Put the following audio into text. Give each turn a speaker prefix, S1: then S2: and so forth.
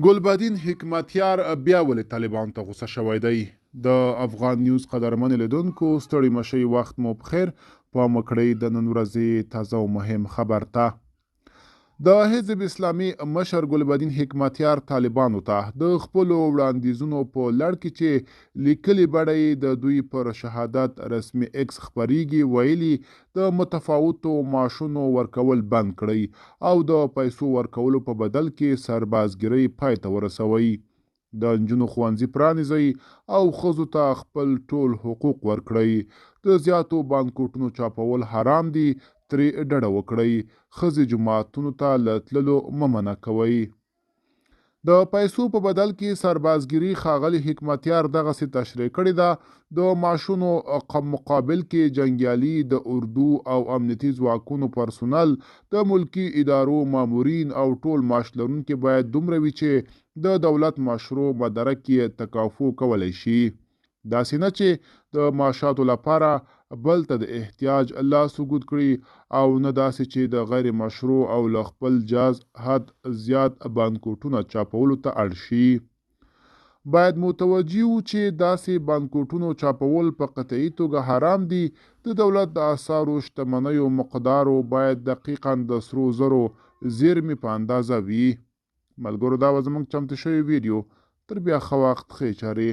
S1: ګلبدین حکمتیار بیا ولې طالبانو ته غوسه شوی دی؟ د افغان نیوز قدرمن لیدونکو، ستړي مشئ، وخت مو پخیر. پام وکړئ د نن ورځې تازه او مهم خبر ته. د حزب اسلامي مشر ګلبدین حکمتیار طالبانو ته د خپلو وړاندیزونو په لړ کې چې لیکلې بڼه یې د دوی پر شهادت رسمي ایکس خپریږي ویلي، د متفاوتو معاشونو ورکول بند کړئ او د پیسو ورکولو په بدل کې سربازګیرۍ پای ته ورسوئ، د نجونو ښوونځي پرانیزئ او ښځو ته خپل ټول حقوق ورکړئ، د زیاتو بانکوټونو چاپول حرام دي، ترې ډډه وکړئ، ښځې جوماتونو ته له تللو مه منع کوئ. د پیسو په بدل کې سربازګیري ښاغلي حکمتیار دغسې تشریح کړې ده، د معاشونو مقابل کې جنګیالي، د اردو او امنیتي ځواکونو پرسونل، د ملکي ادارو مامورین او ټول معاش لرونکي باید دومره وي چې د دولت مشروع مدرک یې تکافو کولی شي، داسې نه چې د معاشاتو لپاره بل ته د احتیاج لاس اوږد کړي او نه داسې چې د غیر مشروع او له خپل جاز حد زیات بانکوټونه چاپولو ته اړ شي. باید متوجه وو چې داسې بانکوټونو چاپول په قطعي توګه حرام دي، د دولت د اثارو شتمنیو مقدارو باید دقیقاً د سرو زرو زیرمې په اندازه وي. ملګرو دا وه زموږ چمتو شوې ویډیو، تر بیا ښه وخت ښې چارې.